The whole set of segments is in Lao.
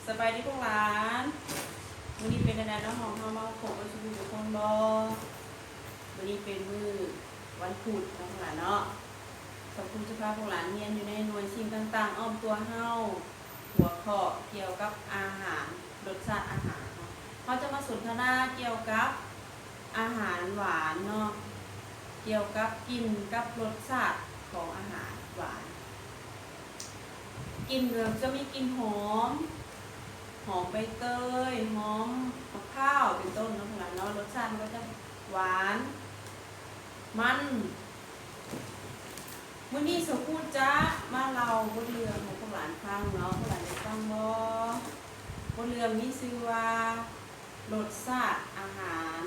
ສະບາຍດີພວກຫຼານ, ມື້ນີ້ເປັນແນວໃດເນາະ ຂອງເຮົາມາພົບກັນສູ່ຜູ້ທຸກຄົນບໍ່? ມື້ນີ້ເປັນມື້ວັນພຸດເນາະພວກຫຼານເນາະ. ສະຄູຈະພາພວກຫຼານຮຽນຢູ່ໃນໜ່ວຍສິ່ງຕ່າງໆອ້ອມຕົວເຮົາ, ຫົວຂໍ້ກ່ຽວກັບອາຫານ, ລົດຊາດອາຫານເນາະ. ເຮົາຈະມາສົນທະນາກ່ຽວກັບອາຫານຫວານເນາະ, ກ່ຽວກັບກິ່ນກັບລົດຊາດຂອງອາຫານຫວານ. ກິ່ນກໍຈະມີກິ່ນຫອມ, ຫອມໃບເຕີຍ, ຫອມມະພ້າວ ເປັນຕົ້ນເນາະພວກຫຼານເນາະ. ລົດຊາດມັນກໍຈະຫວານ, ມັນ. ມື້ນີ້ສະຄູຈະມາເລົ່າບົດເລື່ອງໃຫ້ພວກຫຼານຟັງເນາະ. ພວກຫຼານຢາກຟັງບໍ່? ບົດເລື່ອງມີຊື່ວ່າ ລົດຊາດອາຫານ.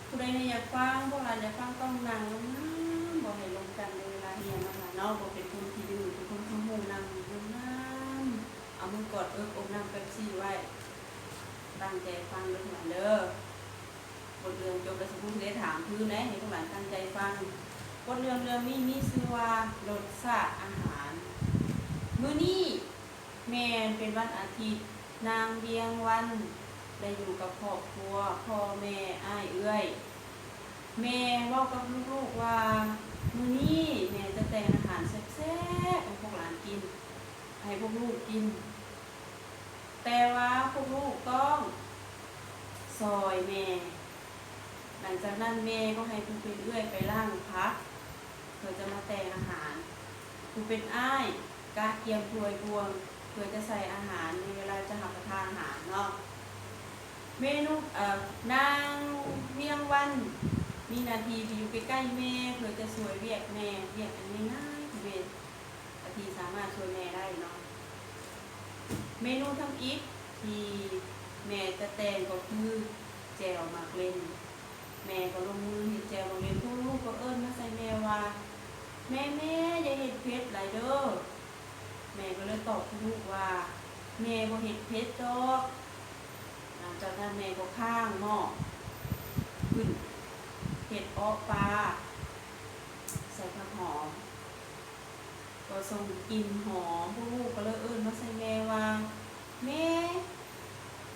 ຜູ້ໃດແນ່ຢາກຟັງ, ພວກຫຼານຢາກຟັງຕ້ອງນັ່ງງາມໆ, ບໍ່ໃຫ້ລົງກັນໃນເວລາຮຽນນະຄະເນາະ. ບໍ່ເປັນຄົນຂີ້ດື້, ເປັນຄົນເຄົາຮູ້, ນັ່ງງາມໆ, ເອົາມືກອດເອິກ, ອົບນ້ຳເປັບຊີໄວ້. ຕັ້ງໃຈຟັງເດີພວກຫຼານເດີ. ບົດເລື່ອງຈົບແລ້ວ ສະຄູຊິໄດ້ຖາມຄືນເດ້, ໃຫ້ພວກຫຼານຕັ້ງໃຈຟັງ. ບົດເລື່ອງເລື່ອງນີ້ມີຊື່ວ່າ ລົດຊາດອາຫານ. ມື້ນີ້ ແມ່ນເປັນວັນອາທິດ, ນາງວຽງວັນໄດ້ຢູ່ກັບຄອບຄົວ, ພໍ່ແມ່, ອ້າຍເອື້ອຍ. ແມ່ເວົ້າກັບລູກໆວ່າ ມື້ນີ້ແມ່ຈະແຕ່ງອາຫານແຊບໆໃຫ້ພວກຫຼານກິນ, ໃຫ້ພວກລູກກິນ, ແຕ່ວ່າພວກລູກຕ້ອງຊ່ອຍແມ່. ຫຼັງຈາກນັ້ນແມ່ກໍໃຫ້ຜູ້ເປັນເອື້ອຍໄປລ້າງຜັກ ເພື່ອຈະມາແຕ່ງອາຫານ, ຜູ້ເປັນອ້າຍກະກຽມຖ້ວຍບ່ວງ ເພື່ອຈະໃສ່ອາຫານໃນເວລາຈະຮັບປະທານອາຫານເນາະ. ເມນູ ເອີ ນາງວຽງວັນມີໜ້າທີ່ທີ່ຢູ່ໃກ້ໆແມ່ ເພື່ອຈະຊ່ວຍວຽກແມ່, ວຽກອັນງ່າຍໆທີ່ແມ່ ກະທີ່ສາມາດຊ່ວຍແມ່ໄດ້ເນາະ. ເມນູທຳອິດທີ່ແມ່ຈະແຕ່ງກໍຄືແຈ່ວໝາກເລັ່ນ. ແມ່ກໍລົງມືເຮັດແຈ່ວໝາກເລັ່ນ. ພວກລູກກໍເອີ້ນມາໃສ່ແມ່ວ່າ ແມ່ ແມ່ ຢ່າເຮັດເຜັດຫຼາຍເດີ. ແມ່ກໍເລີຍຕອບພວກລູກວ່າ ແມ່ບໍ່ເຮັດເຜັດດອກ. ຫຼັງຈາກນັ້ນແມ່ກໍຄ້າງໝໍ້ຂຶ້ນ ເຮັດເອາະປາ ໃສ່ຜັກຫອມ ກໍສົ່ງກິ່ນຫອມ. ພວກລູກກໍເລີຍເອີ້ນມາໃສ່ແມ່ວ່າ ແມ່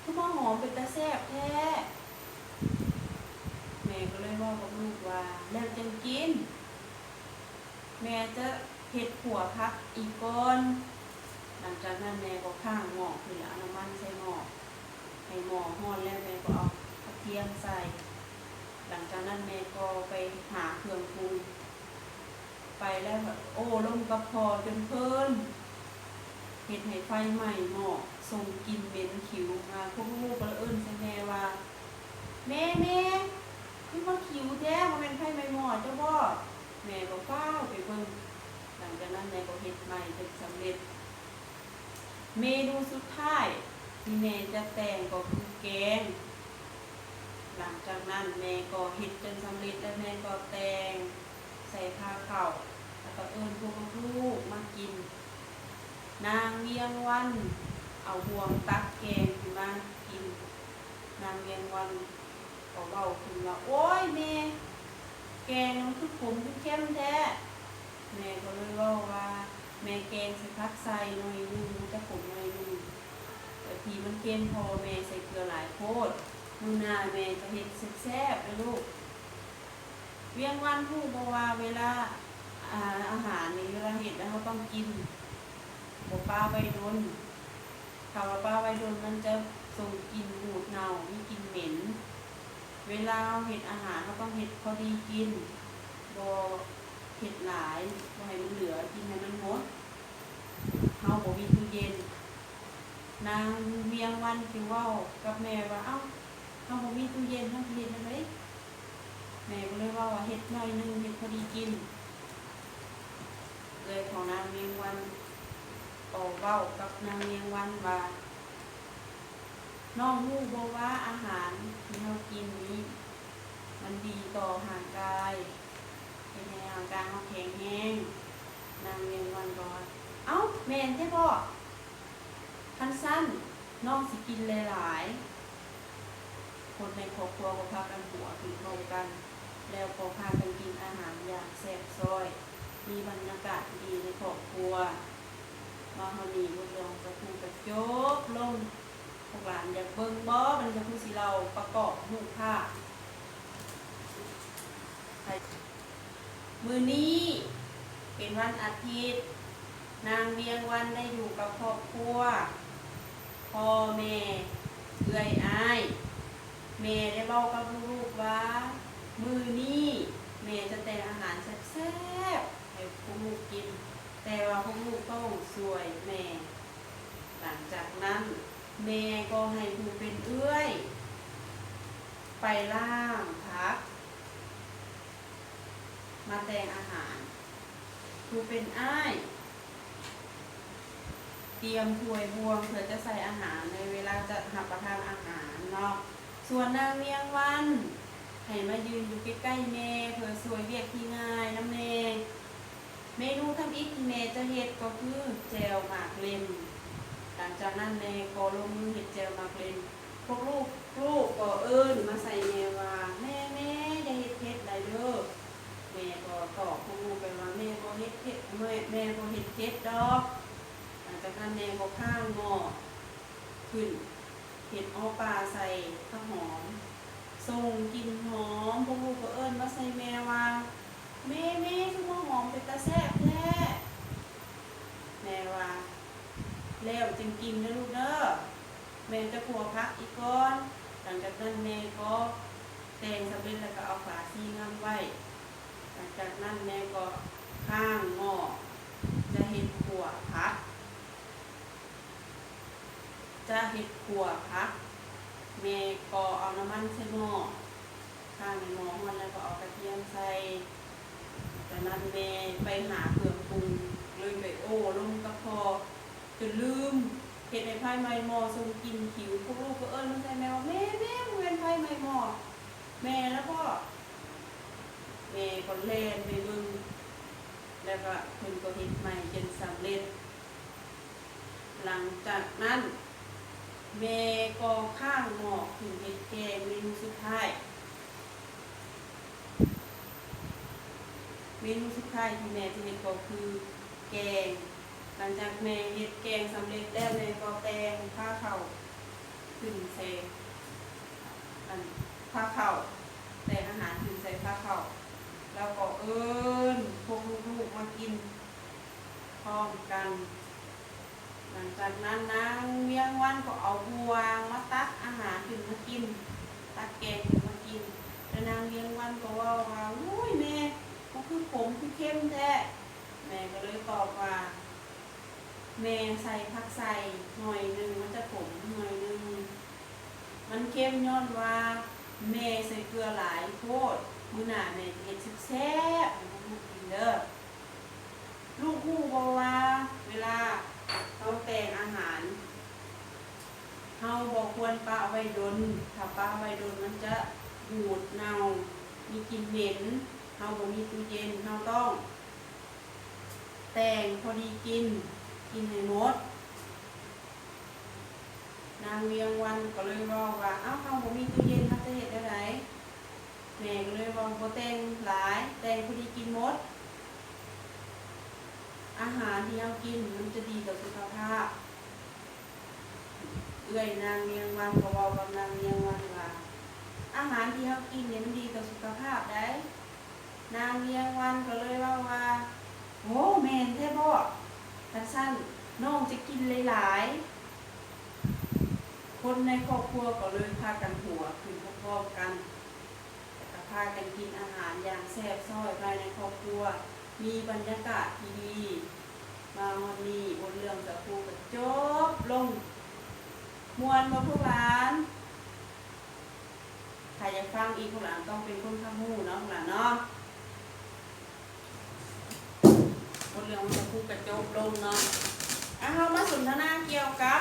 ຄືມາຫອມເປັນຕາແຊບແທ້. ແມ່ກໍເລີຍເວົ້າກັບລູກວ່າ ແລ້ວຈັ່ງກິນ, ແມ່ຈະເຮັດຂົ້ວຜັກອີກກ່ອນ. ຫຼັງຈາກນັ້ນແມ່ກໍຄ້າງໝໍ້ຂຶ້ນ ແລ້ວເອົານ້ຳມັນໃສ່ໝໍ້ ໃຫ້ໝໍ້ຮ້ອນແລ້ວ ແມ່ກໍເອົາກະທຽມໃສ່. ຫຼັງຈາກນັ້ນແມ່ກໍໄປຫາເຄື່ອງປຸງ ໄປແລ້ວໂອ້ລົມກັບພໍ່ຈົນເພີນ ເຮັດໃຫ້ໄຟໄໝ້ໝໍ້ ສົ່ງກິ່ນເໝັນຂິວມາ. ພວກລູກກໍເລີຍເອີ້ນໃສ່ແມ່ວ່າ ແມ່ ແມ່ ຄືມາຂິວແທ້ ບໍ່ແມ່ນໄຟໄໝ້ໝໍ້ເຈົ້າບໍ? ແມ່ກໍຟ້າວໄປເບິ່ງ. ຫຼັງຈາກນັ້ນແມ່ກໍເຮັດໃໝ່ຈົນສຳເລັດ. ເມນູສຸດທ້າຍທີ່ແມ່ຈະແຕ່ງກໍຄືແກງ. ຫຼັງຈາກນັ້ນແມ່ກໍເຮັດຈົນສຳເລັດ ແລະ ແມ່ກໍແຕ່ງໃສ່ພາເຂົ້າ ແລ້ວກໍເອີ້ນພວກລູກໆມາກິນ. ນາງວຽງວັນເອົາບ່ວງຕັກແກງຂຶ້ນມາກິນ. ນາງວຽງວັນ ກໍເວົ້າຂຶ້ນວ່າ ໂອ້ຍແມ່ ແກງມັນຄືຂົມຄືເຄັມແທ້. ແມ່ກໍເລີຍເວົ້າວ່າ ແມ່ແກງໃສ່ຜັກໃສ່ໜ້ອຍໜຶ່ງ ມັນຈະຂົມໜ້ອຍໜຶ່ງ ແຕ່ທີ່ມັນເຄັມເພາະວ່າແມ່ໃສ່ເກືອຫຼາຍໂພດ. ມື້ໜ້າແມ່ຈະເຮັດແຊບໆເດີລູກ. ວຽງວັນຮູ້ບໍ່ວ່າເວລາ ອາ ອາຫານນີ້ ເວລາເຮັດແລ້ວເຮົາຕ້ອງກິນ ບໍ່ປະໄວ້ດົນ. ຖ້າວ່າປະໄວ້ດົນມັນຈະສົ່ງກິ່ນບູດເນົ່າ ມີກິ່ນເໝັນ. ເວລາເຮົາເຮັດອາຫານ ເຮົາຕ້ອງເຮັດພໍດີກິນ ບໍ່ເຮັດຫຼາຍ ບໍ່ໃຫ້ມັນເຫຼືອ ກິນໃຫ້ມັນໝົດ. ເຮົາບໍ່ມີຕູ້ເຢັນ. ນາງວຽງວັນຈຶ່ງເວົ້າກັບແມ່ວ່າ ເອົ້າ ເຮົາບໍ່ມີຕູ້ເຢັນ ເຮົາຊິເຮັດແນວໃດ? ແມ່ກໍເລີຍເວົ້າວ່າ ເຮັດໜ້ອຍໜຶ່ງ ເຮັດພໍດີກິນ. ເອື້ອຍຂອງນາງວຽງວັນກໍເວົ້າກັບນາງວຽງວັນວ່າ ນ້ອງຮູ້ບໍ່ວ່າອາຫານທີ່ເຮົາກິນນີ້ ມັນດີຕໍ່ຮ່າງກາຍ ເຮັດໃຫ້ຮ່າງກາຍເຮົາແຂງແຮງ? ນາງວຽງວັນກໍວ່າ ເອົ້າ ແມ່ນແທ້ບໍ? ຄັນຊັ້ນນ້ອງຊິກິນຫຼາຍໆ. ຄົນໃນຄອບຄົວກໍພາກັນຫົວຂຶ້ນເວົ້າກັນ ແລ້ວກໍພາກັນກິນອາຫານຢ່າງແຊບຊ້ອຍ ມີບັນຍາກາດທີ່ດີໃນຄອບຄົວ. ມາຮອດນີ້ບົດເລື່ອງຂອງສາວຄູກໍ ຈົບລົງ. ພວກຫຼານຢາກເບິ່ງບໍ່? ບັດນີ້ຈະຄູຊິເລົ່າປະກອບຮູບພາບ. ມື້ນີ້ເປັນວັນອາທິດ, ນາງວຽງວັນໄດ້ຢູ່ກັບຄອບຄົວ, ພໍ່ແມ່, ເອື້ອຍອ້າຍ. ແມ່ໄດ້ເວົ້າກັບລູກໆວ່າ ມື້ນີ້ແມ່ຈະແຕ່ງອາຫານແຊບໆໃຫ້ພວກລູກກິນ, ແຕ່ວ່າພວກລູກຕ້ອງຊ່ວຍແມ່. ຫຼັງຈາກນັ້ນ ແມ່ກໍໃຫ້ຜູ້ເປັນເອື້ອຍໄປລ້າງຜັກ ມາແຕ່ງອາຫານ, ຜູ້ເປັນອ້າຍຕຽມຖ້ວຍບ່ວງເພື່ອຈະໃສ່ອາຫານໃນເວລາຈະຮັບປະທານອາຫານເນາະ. ສ່ວນນາງວຽງວັນໃຫ້ມາຢືນຢູ່ໃກ້ໆແມ່ ເພື່ອຊ່ວຍວຽກທີ່ງ່າຍນຳແດ່. ເມນູທຳອິດທີ່ແມ່ຈະເຮັດກໍຄືແຈ່ວໝາກເລັ່ນ. ຫຼັງຈາກນັ້ນແມ່ກໍລົງມືເຮັດແຈ່ວໝາກເລັ່ນ. ພວກລູກ, ລູກກໍເອີ້ນມາໃສ່ແມ່ວ່າ ແມ່, ແມ່, ຢ່າເຮັດເຜັດຫຼາຍເດີ້. ແມ່ກໍຕອບພວກລູກໄປວ່າ ແມ່ບໍ່ເຮັດເຜັດ, ແມ່, ແມ່ບໍ່ເຮັດເຜັດດອກ. ຫຼັງຈາກນັ້ນແມ່ກໍຄ້າງໝໍ້ຂຶ້ນ ເຮັດເອາະປ່າໃສ່ຜັກຫອມ ສົ່ງກິ່ນຫອມ. ພວກລູກກໍເອີ້ນມາໃສ່ແມ່ວ່າ ແມ່, ແມ່, ຄືມາຫອມເປັນຕາແຊບແທ້. ແມ່ວ່າ ແລ້ວຈຶ່ງກິນເດີ້ລູກເດີ້, ແມ່ຈະຂົ້ວຜັກອີກກ່ອນ. ຫຼັງຈາກນັ້ນແມ່ກໍແຕ່ງສຳເລັດແລ້ວກໍເອົາຝາຊີງຳໄວ້. ຫຼັງຈາກນັ້ນແມ່ກໍຄ້າງໝໍ້ ຈະເຮັດຂົ້ວຜັກ. ຈະເຮັດຂົ້ວຜັກ, ແມ່ກໍເອົານ້ຳມັນໃສ່ໝໍ້, ຂ້າງໃຫ້ໝໍ້ຮ້ອນແລ້ວກໍເອົາກະທຽມໃສ່. ຈາກນັ້ນແມ່ໄປຫາເຄື່ອງປຸງ, ເລີຍໄປໂອ້ລົມກັບພໍ່ ຈົນລືມເຮັດໃຫ້ໄຟໄໝ້ໝໍ້ສົ່ງກິ່ນຂິວ. ພວກລູກກໍເອີ້ນມາໃສ່ແມ່ວ່າ ແມ່, ແມ່, ບໍ່ແມ່ນໄຟໄໝ້ໝໍ້ແມ່ລະບໍ? ແມ່ກໍແລ່ນໄປເບິ່ງ ແລ້ວກໍເພິ່ນກໍເຮັດໄໝ້ຈົນສຳເລັດ. ຫຼັງຈາກນັ້ນແມ່ກໍຄ້າງໝໍ້ຂຶ້ນເຮັດແກງເມນູສຸດທ້າຍ. ເມນູສຸດທ້າຍທີ່ແມ່ຈະເຮັດກໍຄືແກງ. ຫຼັງຈາກແມ່ເຮັດແກງສຳເລັດແລ້ວ ແມ່ກໍແຕ່ງພາເຂົ້າຂຶ້ນໃສ່ ອັນ ພາເຂົ້າ, ແຕ່ງອາຫານຂຶ້ນໃສ່ພາເຂົ້າ ແລ້ວກໍເອີ້ນພວກລູກໆມາກິນພ້ອມກັນ. ຫຼັງຈາກນັ້ນນາງວຽງວັນກໍເອົາບ່ວງມາຕັກອາຫານຂຶ້ນມາກິນ, ຕັກແກງຂຶ້ນມາກິນ. ແຕ່ນາງວຽງວັນກໍເວົ້າວ່າ ໂອ້ຍ ແມ່, ມັນຄືຂົມຄືເຄັມແທ້. ແມ່ກໍເລີຍຕອບວ່າ ແມ່ໃສ່ຜັກໄຊໜ້ອຍໜຶ່ງ, ມັນຈະຂົມໜ້ອຍໜຶ່ງ. ມັນເຄັມຍ້ອນວ່າແມ່ໃສ່ເກືອຫຼາຍໂພດ. ມື້ໜ້າແມ່ຈະເຮັດແຊບໆໃຫ້ພວກລູກກິນເດີ້. ລູກຮູ້ບໍ່ວ່າເວລາເຮົາແຕ່ງອາຫານ ເຮົາບໍ່ຄວນປະໄວ້ດົນ, ຖ້າປະໄວ້ດົນມັນຈະບູດເນົ່າ, ມີກິ່ນເໝັນ. ເຮົາບໍ່ມີຕູ້ເຢັນ, ເຮົາຕ້ອງແຕ່ງພໍດີກິນ, ກິນໃຫ້ໝົດ. ນາງວຽງວັນກໍເລີຍເວົ້າວ່າ ເອົ້າ, ເຮົາບໍ່ມີຕູ້ເຢັນ, ເຮົາຈະເຮັດແນວໃດ? ແມ່ກໍເລີຍເວົ້າ ບໍ່ແຕ່ງຫຼາຍ, ແຕ່ງພໍດີກິນໝົດ. ອາຫານທີ່ເຮົາກິນມັນຈະດີຕໍ່ສຸຂະພາບ. ເອື້ອຍນາງວຽງວັນກໍເວົ້າກັບນາງວຽງວັນວ່າ ອາຫານທີ່ເຮົາກິນນີ້ມັນດີຕໍ່ສຸຂະພາບໃດ໋. ນາງວຽງວັນກໍເລີຍເວົ້າວ່າ ໂອ້ ແມ່ນແທ້ບໍ? ຄັນຊັ້ນນ້ອງຈະກິນຫຼາຍໆ. ຄົນໃນຄອບຄົວກໍເລີຍພາກັນຫົວຂຶ້ນພ້ອມໆກັນ ແລ້ວກໍພາກັນກິນອາຫານຢ່າງແຊບຊ້ອຍພາຍໃນຄອບຄົວ, ມີບັນຍາກາດທີ່ດີ. ມາຮອດນີ້ບົດເລື່ອງສາຄູກໍຈົບລົງ. ມ່ວນບໍ່ພວກຫຼານ? ຖ້າຢາກຟັງອີກ ພວກຫຼານຕ້ອງເປັນຄົນຮັບຮູ້ເນາະ ພວກຫຼານເນາະ. ບົດເລື່ອງຂອງຄູກະຈົບລົງເນາະ. ອ່ະ ເຮົາມາສົນທະນາກ່ຽວກັບ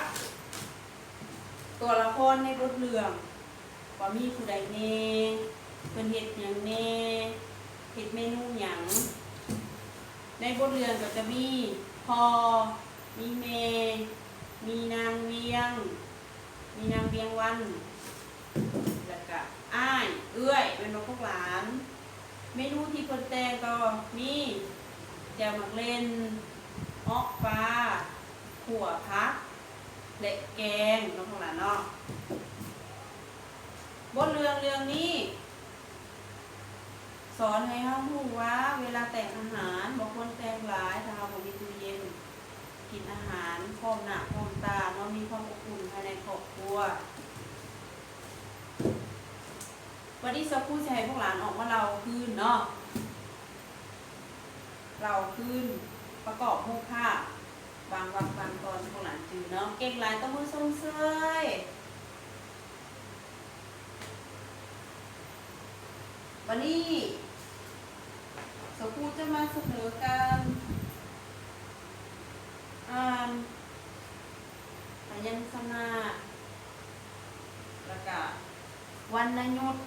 ຕົວລະຄອນໃນບົດເລື່ອງ ວ່າມີຜູ້ໃດແດ່, ເພິ່ນເຮັດຫຍັງແດ່, ເຮັດເມນູຫຍັງ. ໃນບົດເລື່ອງກໍຈະມີພໍ່, ມີແມ່, ມີນາງວຽງ, ມີນາງວຽງວັນ ແລ້ວກະອ້າຍເອື້ອຍ ແມ່ນບໍ່ພວກຫຼານ? ເມນູທີ່ເພິ່ນແຕ່ງກໍມີແຈ່ວໝາກເລັ່ນ, ເອາະປາ, ຂົ້ວຜັກ ແລະ ງເນາະ ພວກຫຼານເນາະ. ບົດເລື່ອງເລື່ອງນີ້ ສອນໃຫ້ເຮົາຮູ້ວ່າເວລາແຕ່ງອາຫານບໍ່ຄວນແຕ່ງຫຼາຍ ຖ້າເຮົາບໍ່ມີຕູ້ເຢັນ ກິນອາຫານພ້ອມໜ້າພ້ອມຕາເນາະ ມີຄວາມອົບອຸ່ນພາຍໃນຄອບຄົວ. ວັນນີ້ສາວຄູຊິໃຫ້ພວກຫຼານອອກມາເລົ່າຄືນເນາະ ເລົ່າຄືນ ປະກອບຮູບພາບ ບາງວັກບາງຕອນ ພວກຫຼານຈື່ເນາະ. ເກັ່ງຫຼາຍ ຕົບມືຊົມເຊີຍ. ບັດນີ້ ສາວຄູຈະມາສະເໜີການອ່ານພະຍັນຊະນະ ແລ້ວກະວັນນະຍຸດ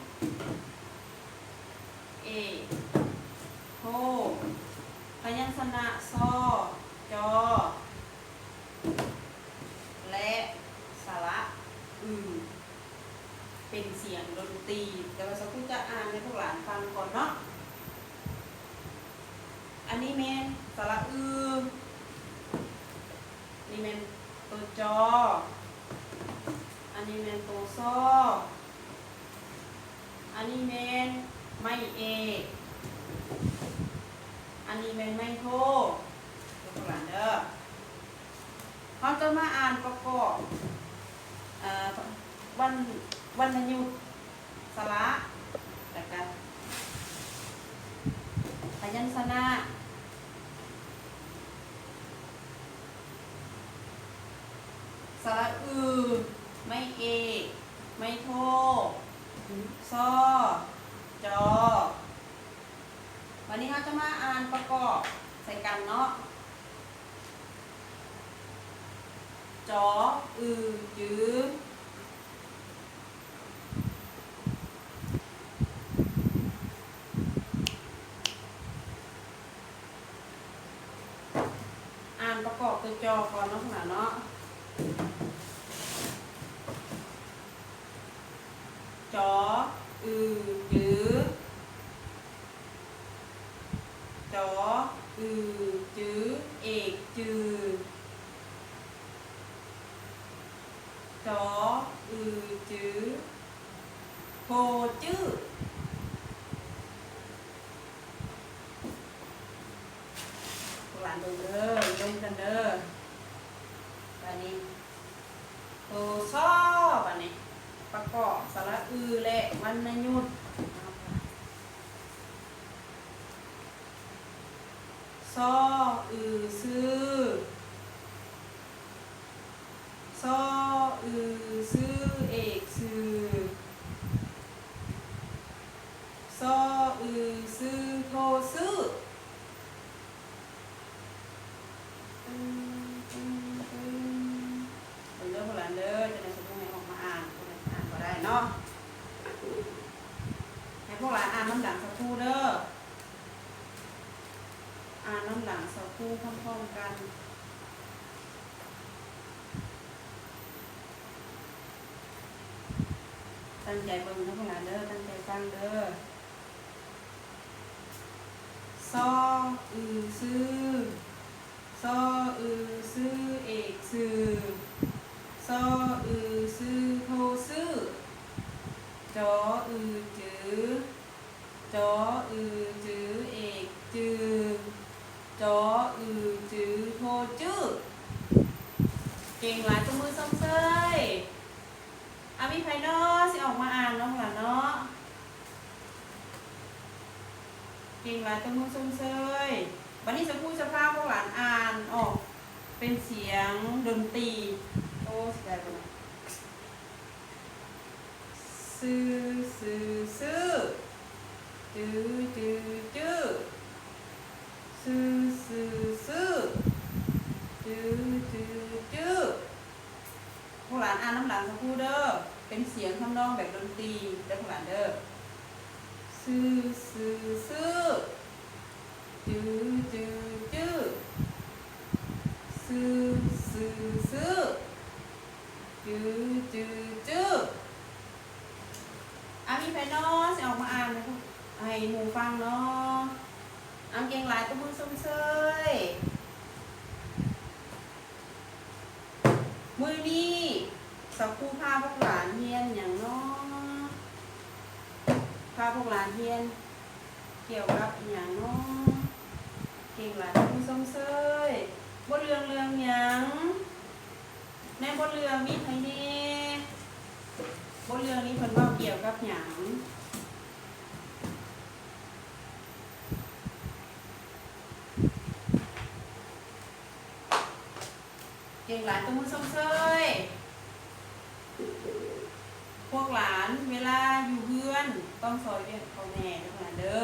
ເອ ໂທ ພະຍັນຊະນະ ຊ ຈ ແລະ ສະຫຼະ ອື ເປັນສຽງດົນຕີ, ແຕ່ວ່າສາວຄູຈະອ່ານໃຫ້ພວກຫຼານຟັງກ່ອນເນາະ. ອັນນີ້ແມ່ນສະຫຼະ ອື, ນີ້ແມ່ນໂຕ ຈ, ອັນນີ້ແມ່ນໂຕ ຊ, ອັນນີ້ແມ່ນໄມ້ເອກ, ອັນນີ້ແມ່ນໄມ້ໂທ ເດີພວກຫຼານເດີ. ເຮົາຈະມາອ່ານປະກອບ ເອີ ວັນ ວັນນະຍຸດ ສະຫຼະ ແລ້ວກະພະຍັນຊະນະ. ສະຫຼະ ອື, ໄມ້ເອກ, ໄມ້ໂທ, ຊ, ຈ. ບັດນີ້ເຮົາຈະມາອ່ານປະກອບໃສ່ກັນເນາະ. ຈ ອື ຈື. ອ່ານປະກອບໂຕ ຈ ກ່ອນເນາະ ພວກຫຼານເນາະ. ຈ ອື ຈື. ຈ ອື ຈື, ເອກ ຈື. ຈ ອື ຈື, ໂທ ຈື. ພວກຫຼານເບິ່ງເດີ, ລົມກັນເດີ. ບາດນີ້ ໂຕ ຊ, ບາດນີ້ປະກອບສະຫຼະ ອື ແລະ ວັນນະຍຸດ. ຊ ອື ຊື, ຊ ອື ຊື, ເອກ ຊື. ຊ ອື ຊື, ໂທ ຊື. ເບິ່ງເດີພວກຫຼານເດີ, ຈັ່ງໃດສາວຄູໃຫ້ອອກມາອ່ານ, ຜູ້ໃດອ່ານບໍ່ໄດ້ເນາະ. ໃຫ້ພວກຫຼານອ່ານນຳຫຼັງສາວຄູເດີ, ອ່ານນຳຫຼັງສາວຄູພ້ອມໆກັນ. ຕັ້ງໃຈເບິ່ງເດີພວກຫຼານເດີ, ຕັ້ງໃຈຟັງເດີ. ຊ ອື ຊື, ຊ ອື ຊື, ເອກ ຊື. ຊ ອື ຊື, ໂທ ຊື. ຈ ອື ຈື, ຈ ອື ຈື, ເອກ ຈື. ຈ ອື ຈື, ໂທ ຈື. ເກັ່ງຫຼາຍ, ຕົບມືຊົມເຊີຍ. ອາ ມີໃຜເນາະ ຊິອອກມາອ່ານເນາະ ພວກຫຼານເນາະ? ເກັ່ງຫຼາຍ, ຕົບມືຊົມເຊີຍ. ບັດນີ້ສາວຄູຈະພາພວກຫຼານອ່ານອອກເປັນສຽງດົນຕີ. ໂອ້ ຊິໄດ້ບໍ່ນະ? ຊື ຊື ຊື, ຈື ຈື ຈື, ຊື ຊື ຊື, ຈື ຈື ຈື. ພວກຫຼານອ່ານນຳຫຼັງສາວຄູເດີ, ເປັນສຽງທຳນອງແບບດົນຕີເດີພວກຫຼານເດີ. ຊື ຊື ຊື, ຈື ຈື ຈື, ຊື ຊື ຊື, ຈື ຈື ຈື. ອາ ມີໃຜເນາະ ຊິອອກມາອ່ານໃຫ້ໝູ່ຟັງເນາະ? ອາ ເກັ່ງຫຼາຍ, ຕົບມືຊົມເຊີຍ. ມື້ນີ້ ສາວຄູພາພວກຫຼານຮຽນຫຍັງເນາະ? ພາພວກຫຼານຮຽນກ່ຽວກັບອີ່ຫຍັງເນາະ? ເກັ່ງຫຼາຍທ່ານຜູ້ຊົມເຊີຍ. ບົດເລື່ອງເລື່ອງຫຍັງ? ໃນບົດເລື່ອງມີໃຜແດ່? ບົດເລື່ອງນີ້ເພິ່ນເວົ້າກ່ຽວກັບຫຍັງ? ເກັ່ງຫຼາຍ ຕົບມືຊົມເຊີຍ. ພວກຫຼານເວລາຢູ່ເຮືອນຕ້ອງຊ່ອຍວຽກພໍ່ແມ່ເດີ ເດີ.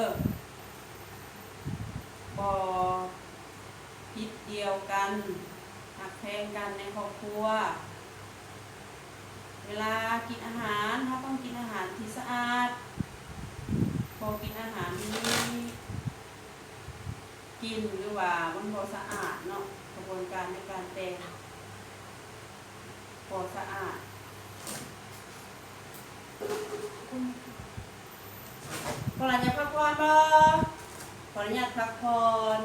ບໍ່ຜິດດຽວກັນ, ຮັກແພງກັນໃນຄອບຄົວ. ເວລາກິນອາຫານ ເຮົາຕ້ອງກິນອາຫານທີ່ສະອາດ. ບໍ່ກິນອາຫານທີ່ມີກິ່ນ ຫຼືວ່າມັນບໍ່ສະອາດເນາະ, ຂະບວນການໃນການແຕ່ງບໍ່ສະອາດ. ພວກຫຼານຢາກພັກຜ່ອນບໍ່? ຂໍອະນຸຍາດພັກຜ່ອນ.